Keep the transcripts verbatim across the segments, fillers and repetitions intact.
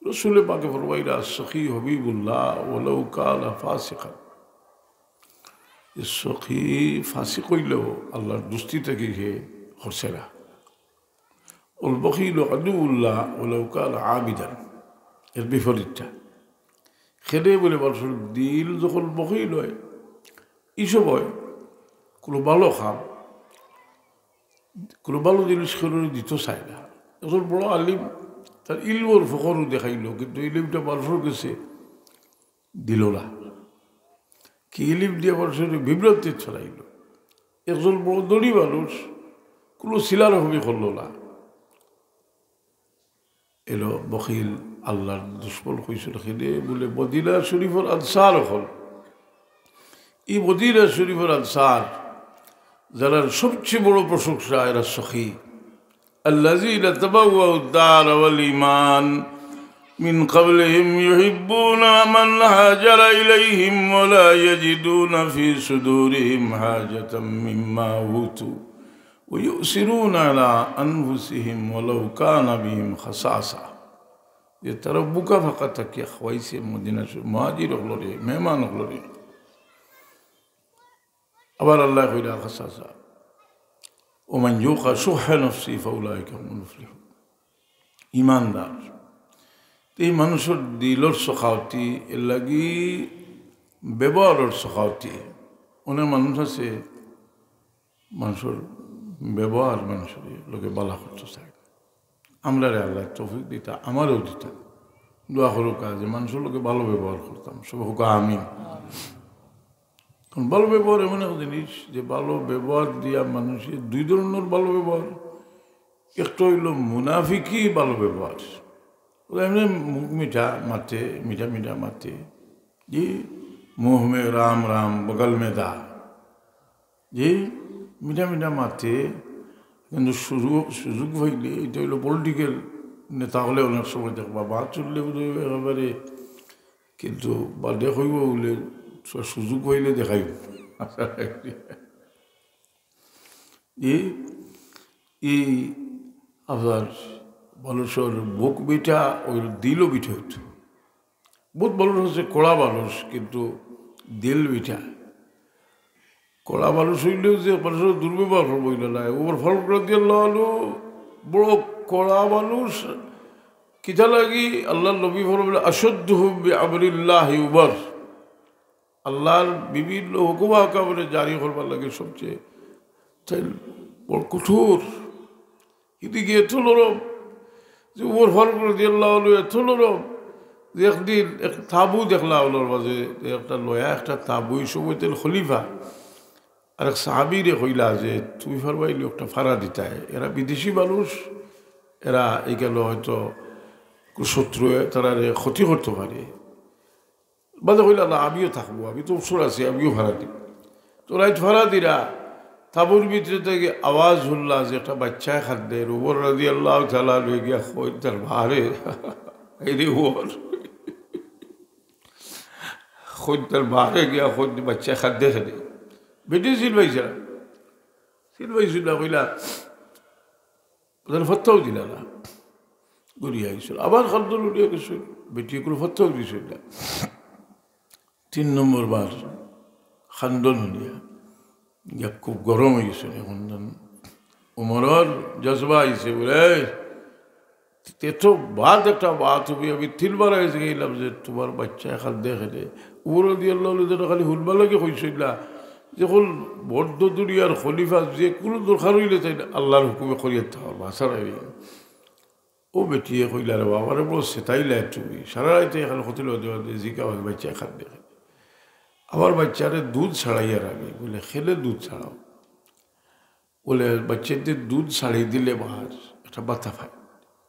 রসুলে পাকে ফরমাইলা, "সখী হবিবুল্লাহ ওয়ালাউ কানা ফাসিকান।" এই সখী ফাসিক অইলেও আল্লাহর দোস্তি থাকি হে করছে না। "ওয়াল বখিলু আদুউল্লাহ ওয়ালাউ কানা আবিদান।" এর বিপরীতটা। খেলে বলে মানুষর দিল যখন বখিল অয়, এই সময় কোনো ভালো কাম, কোনো ভালো জিনিস কেউরে দিতো চায় না। একজন বড় আলিম তার ইলমর ফখরও দেখাইলো, কিন্তু ইলিমটা মানুষর গেছে দিলো না। কি ইলিম দিয়া মানুষরে বিভ্রান্তিত ফেলাইলো। একজন বড় ধনী মানুষ কোনো সিলার হবি করলো না। এলো বখিল, আল্লাহর দুশমন কইছিল। খেলে বলে মদিনা শরীফর আনসার অকল, এই মদিনা শরীফর আনসার যারার সবচেয়ে বড় প্রশংসা এরা সখী। الذين تبوأوا الدار والإيمان من قبلهم يحبون من هاجر إليهم ولا يجدون في صدورهم حاجة مما أوتوا ويؤثرون على أنفسهم ولو كان بهم خصاصة। যে তারা বুকা ফাঁকা থাকিয়া খাওয়াইছে মদিনা শরীফ, মুহাজির অকলরে, মেহমান অকলরে। আবার আল্লাহ কইলা, খাসাসা, "ওমান ইউকা শুহা নাফসি ফাউলাইকা হুমুল মুফলিহুন।" ইমানদার। তো এই মানুষর দিলর সখাওতি, এর লাগি ব্যবহারর সখাওতি। অনেক মানুষ আছে, মানুষর ব্যবহার মানুষর লগে বালা করতে চায়। আমরারে আল্লাহ তৌফিক দিতা, আমারেও দিতা। দোয়া করুক যে মানুষর লগে ভালো ব্যবহার করতাম। সব হোক আমিন। কারণ ভালো ব্যবহার এমন এক জিনিস যে ভালো ব্যবহার দিয়া মানুষে দুই ধরনর ভালো ব্যবহার। একটা অইলো মুনাফিকি ভালো ব্যবহার, ওরা এমনি মুখ মিঠা মাতে, মিঠা মিঠা মাতে, জি, মুহ মে রাম রাম বগল মে দা, জি, মিঠা মিঠা মাতে, কিন্তু সুযোগ, সুযোগ পাইলে, এটা অইলো পলিটিক্যাল নেতা অকলে অনেক সময় দেখবা, বাদ চললে বোধহয় একেবারে, কিন্তু বাদে কইব বলে সুযোগ পাইলে দেখাইব। এই, এই আপনার মানুষর মুখ মিঠা, ওই দিলও মিঠা হইতো। বহুত মানুষ আছে কড়া মানুষ, কিন্তু দিল মিঠা। কড়া মানুষ হইলেও যে মানুষর দুর্ব্যবহার করবো, এটা নাই। উমর ফারুক রাদিয়াল্লাহু আনহু বড় কড়া মানুষ। কিতা লাগি? আল্লাহর নবী ফরমাইলা, "আশাদ্দুহুম বিআমরিল্লাহি উমর।" আল্লাহর বিভিন্ন হুকুম আহকামরে জারি করবার লাগি সবচেয়ে তাই বড় কঠোর। এদিকে এত নরম যে উমর ফারুক রাদিয়াল্লাহু আনহু এত নরম যে একদিন এক তাবু দেখলা অনর মাঝে, যে একটা লয়া একটা তাবু, এই সময় তেন খলিফা। আর এক সাহাবীরে কইলা যে, "তুমি পারবায়নি একটা ফাড়া দিতায়, এরা বিদেশি মানুষ, এরা এখানে হয়তো কুশত্রুয়ে তারারে ক্ষতি করতে পারে।" বাদে কইলা, "না, আমিও থাকবো, আমি তো অবসর আছি, আমিও ফাড়া দিমু।" তো রাইত ফাড়া দিরা, তাবুর ভিতরে থাকি আওয়াজ হুনলা যে একটা বাচ্চায় কান্দের। উমর রাদিয়াল্লাহু তাআলা আনহু গিয়া কইন তার মারে, "এই রে উমর।" কইন তার মারে গিয়া কইন, "বাচ্চায় কান্দে কেনে?" বেটি চিল্লাইছে না, চিল্লাইছে না, কইলা, ওদের ফত্তাও দিলা না। ঘুরিয়া আইছইন। আবার খান্দন উঠিয়া গেছইন। বেটিয়ে কোনো ফত্তাও দিছইন না। তিন নম্বর বার খান্দন উঠিয়া গিয়া খুব গরম অইগেছইন। এখন যেন উমরর জজবা আইছে, বলে, "এই, তে তো বাদ একটা বাদ হবে, আমি তিনবার আইসে গেলাম যে তোমার বাচ্চায় কান্দে কেনে।" উমর রাদিয়াল্লাহু আনহু যেন খালি হুনবার লাগি কইছইন না, যখন বদ্ধ দুনিয়ার খলিফা যে কোনো দরকার অইলে তাইন আল্লাহর হুকুমে করিয়া দিতা পারবা, ছাড়া অইবে না। ও বেটিয়ে কইলা, "রে বাবা রে, বড় সেতাইলা তুমি, সারা রাইতে এখানে কত লোক দেওয়া দিয়ে জিকা হয়, বাচ্চায় কান্দে কেনে?" "আমার বাচ্চারে দুধ ছাড়াইয়ার আমি।" বলে, "কেনে দুধ ছাড়াও?" বলে, "বাচ্চাদের দুধ ছাড়াই দিলে মার একটা বাতা পায়,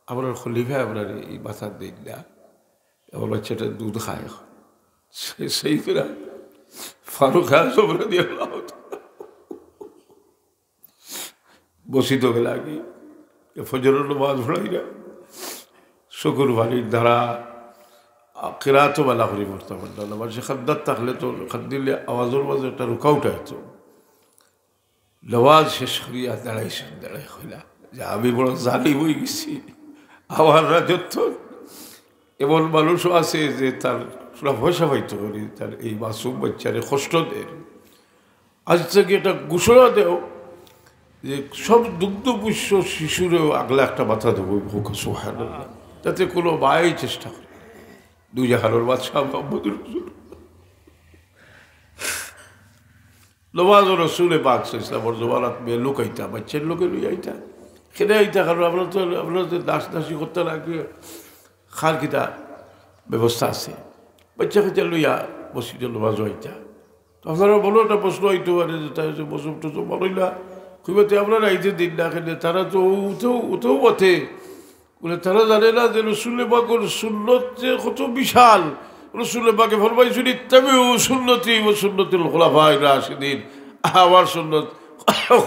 আমরা খলিফা আমরা এই বাতা দেই না, আমার বাচ্চাটা দুধ খায় এখন।" সে-, সেই করে ফারুক আজম রাদিয়াল্লাহু তাআলা মসজিদো গেলা কি, এ ফজরর নামাজ পড়াইরা, চকুর পানির দ্বারা, আ, কিরাতও বালা করি পড়তা পারতা না। মানুষে কান্দাত থাকলে তো কান্দিলে আওয়াজর মাঝে একটা রুকাউট আইতো। নামাজ শেষ করিয়া দাঁড়াইছইন, দাঁড়াই কইলা যে, "আমি বড় জালিম অইগেছি, আমার রাজত্ব এমন মানুষও আছে যে তার পুরা পয়সা পাইতো করি, তার এই মাসুম বাচ্চারে কষ্ট দেয়। আজ থেকে একটা ঘোষণা দেও যে সব দুগ্ধ পোষ্য শিশুরেও আগলা একটা মাথা দেবো, হোক সুবহানাল্লাহ, যাতে কোনো মায়েই চেষ্টা করে। দুই জাহানের বাদশাহ মোহাম্মদুর রাসূলুল্লাহ। নমাজও রসুলে পাক সাল্লাল্লাহু আলাইহি ওয়াসাল্লামর জমানাত মেয়ে লোক আইতা, বাচ্চার লোকে লই আইতা। কেনে আইতা? কারণ আমরা তো, আমরা তো দাস দাসী করতে লাগে, খার কিতা ব্যবস্থা আছে। বাচ্চা কাচ্চা লইয়া মসজিদে নমাজও আইতা। তো আপনারা বলো, একটা প্রশ্ন হইতে পারে যে তাই যে মজুব টজুব বানাইলা, খুবই আমরা আইতে দিন না, কেনে তারা তো উঠেও, উঠেও পথে বলে, তারা জানে না যে রসুল পাকর সুন্নত যে কত বিশাল। রসুল পাকে ফরমাইছেন, "ইত্তাবিউ সুন্নতি ওয়া সুন্নতিল খুলাফায়ে রাশিদিন।" আমার সুন্নত,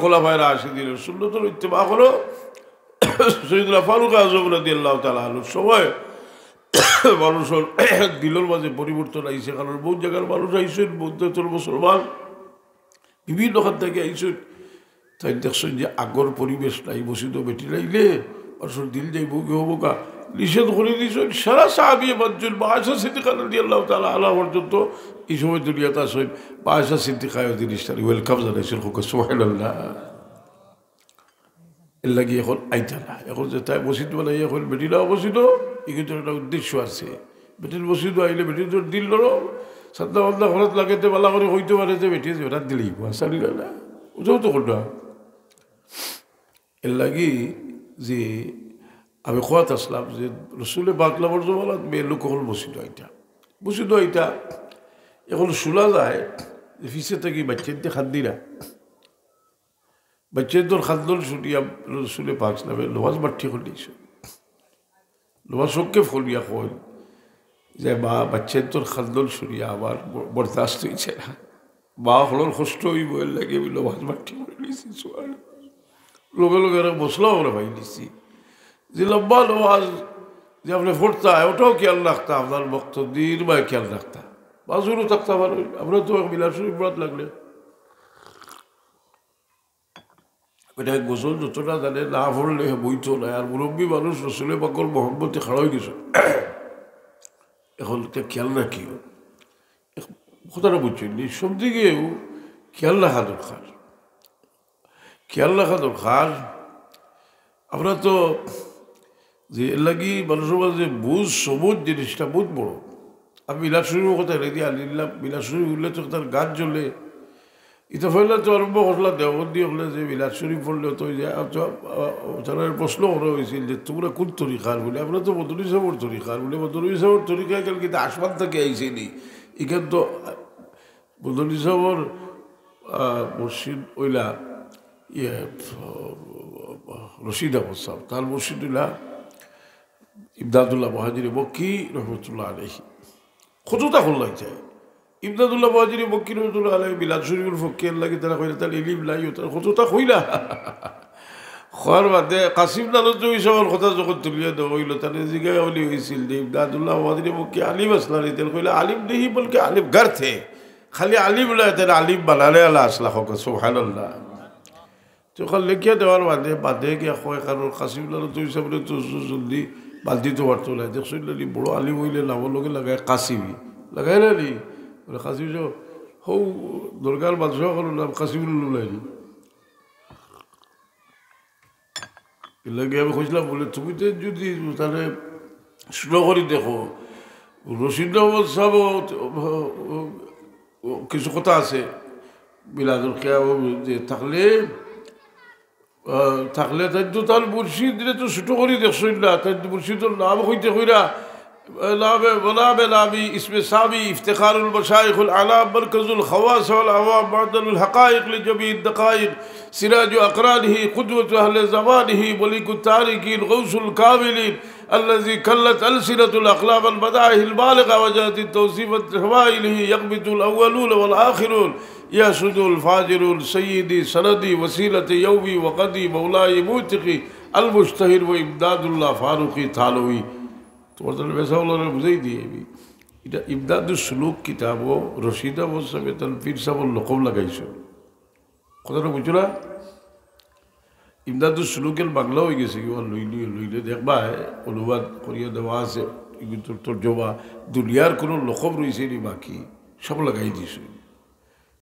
খুলাফায়ে রাশিদিনের সুন্নতর ইত্তেবা করো। সৈয়দুল ফারুক আজম রাদিয়াল্লাহু তাআলা আনহুর সময় মানুষের দিলের মাঝে পরিবর্তন আইছে, কারণ বহুত জায়গার মানুষ আইছেন, বহুত দেশের মুসলমান, বিভিন্ন খান থেকে আইছেন। তাই দেখছেন যে আগর পরিবেশ নাই, মসজিদও বেটি নাইলে মানুষের দিল যাইব কি হবো কা, নিষেধ করে দিয়েছেন। সারা সাহাবিয়ে মানছেন, মা আয়েশা সিদ্দিকা রাদিয়াল্লাহু তাআলা আনহা পর্যন্ত এই সময় দুনিয়াতে আছেন। মা আয়েশা সিদ্দিকায় ওই জিনিসটা ওয়েলকাম জানাইছেন, হোক সুবহানাল্লাহ। এর লাগি এখন আইতা না। এখন যে তাই মসজিদ বানাই, এখন বেটিরাও মসজিদও, এই কিন্তু একটা উদ্দেশ্য আছে। বেটির মসজিদও আইলে বেটির তোর দিল নরম, সাদা বান্দা ঘরত লাগাইতে বালা করে হইতে পারে যে বেটির বেটার দিলেই, আসানি না, না, ওটাও তো করবা। এর লাগি যে আমি খোয়াত আসলাম যে রসুলে পাক নামর জমানাত মেয়ে লোক হল মসজিদও আইতা, মসজিদও আইতা। এখন শোনা যায় যে পিছে থাকি বাচ্চাইন্তে খান্দিরা, বাচ্চাইন্তর খান্দন শুনিয়া রসুলে পাক নামে নমাজ মাঠি খুলিয়েছে। নমাজ সংক্ষেপ খুলিয়া কইন যে, "মা, বাচ্চাইন্তর খান্দন শুনিয়া আমার ব-, বরদাস্ত হইছে না। মা হলর কষ্ট হইব, এর লাগি আমি নমাজ মাঠি খুলিয়েছি।" সুবহানাল্লাহ। লগে লগে আর মশলা আমরা পাই দিছি যে লম্বা নমাজ যে আপনি পড়তা, ওটাও খেয়াল রাখতা, আপনার মুক্তাদির বা খেয়াল রাখতা। মাজুরও থাকতা পারে, আমরা তো মিলাদ শরীফ পড়াত লাগলে এটা গোসল যতটা জানে না পড়লে বইতো না। আর মুরব্বী মানুষ রসুলে পাকর মহব্বতে খাড়া হয়ে গেছে, এখন এটা খেয়াল রাখিও। কথাটা বুঝছেন নি? সব দিকেও খেয়াল রাখা দরকার, খেয়াল রাখা দরকার। আমরা তো যে এর লাগি মানুষের মাঝে বুঝ, সমুজ জিনিসটা বহুত বড়। আমি মিলাদ শরীফর কথা রেডি আনিলাম, মিলাদ শরীফ উঠলে তো তার গাছ জ্বলে। ইতা পয়লা তো আরম্ভ করলা দেওবন্দি হকলে যে মিলাদ শরীফ পড়লে তো ওই যে, আ, তো, আ, তারা প্রশ্ন করা হয়েছিল যে, "তোমরা কোন তরিকার?" বলে, "আমরা তো মদনী সাহেবর তরিকার।" বলে, "মদনী সাহেবর তরিকা এখান কিন্তু আসমান থেকে আইছে নি, এখান তো, আ, মদনী সাহেবর, আ, মুর্শিদ ওইলা, ইয়ে, রশিদ আহমদ সাহেব, তার মুর্শিদ ওইলা ইমদাদুল্লাহ মুহাজিরে মক্কি রহমতুল্লাহ আলাইহি।" কতটা করলাই চাই ইমদাদুল্লাহ মুহাজিরে মক্কি রহমতুল্লাহ আলাইহি মিলাদ শরীফর পক্ষে এর লাগি তারা কইলা, তার ইলিম নাই, তারা কতটা কইলা। খোয়ার বাদে কাসিম নানুতুবি সাহেবর কথা যখন তুলিয়া দেওয়া হইল, তাহলে জিজ্ঞাসা বলি হয়েছিল যে ইমদাদুল্লাহ মুহাজিরে মক্কি আলিম আসলা নি? তাহলে কইলা, "আলিম নেই বলকে আলিম ঘর থে।" খালি আলিম নয়, তাহলে আলিম বানানে আলা আসলা হোক, সুবহানাল্লাহ। তো ওখানে লেখিয়া দেওয়ার বাদে, বাদে গিয়া কয়, কারণ কাসিম নানুতুবি সাহেবরে তো জলদি বাদ দিতে পারতো না। দেখছো না নি, বড় আলিম হইলে নামর লগে লাগায় কাসিমি। লাগায় না নি? বলে, "কাসিম সাহেব, হৌ দরগার বাদশাহ অকলর নাম কাসিম নানুতুবি নাই নি?" এর লাগি আমি কইছিলাম, বলে, "তুমি তো যদি তাহলে ছোট করি দেখো, রশিদ আহমদ সাহেব কিছু কথা আছে, মিলাদুল কিয়াম যে থাকলে, আহ, থাকলে তাই তো তার মুর্শিদরে তো ছোট করি দেখছই না, তাই তো মুর্শিদর নাম হইতে কইরা, আহ, নামে, নামে নামি, ইসমে সামি, ইফতেখারুল মশাইখুল আনাম, মারকাজুল খাওয়াস ওয়াল আওয়াম, মা'দানুল হাকাইক লিজামি'দ দাকাইক, সিরাজু আকরানিহি, কুদওয়াতু আহলে জামানিহি, মালিকুত তারিকিন, গাউসুল কামিলিন, الذي كلت ألسنة الأقلام المدائح البالغة وجاءت التوصيف بشمائله يقبض الأولون والآخرون يحسد الفاجرون سيدي سندي وسيلتي يومي وغدي مولاي موثقي المشتهر وإمداد الله فاروقي ثانوي।" তোমার তাহলে বেসা হলো না, বুঝাই দিই আমি। এটা ইমদাদুস সুলুক কিতাব ও রশিদ আহমদ সাহেব তার পীর সাহেবর লকব লাগাইছো। কথাটা বুঝছো না? ইমদাদুস সুলুকের বাংলা হয়ে গেছে কি, ওর লইলি, লইলে দেখবা, হ্যাঁ, অনুবাদ করিয়া দেওয়া আছে। ইগুর তর্জমা, দুনিয়ার কুনু লকব রইছে নি বাকি, সব লাগাই দিছইন।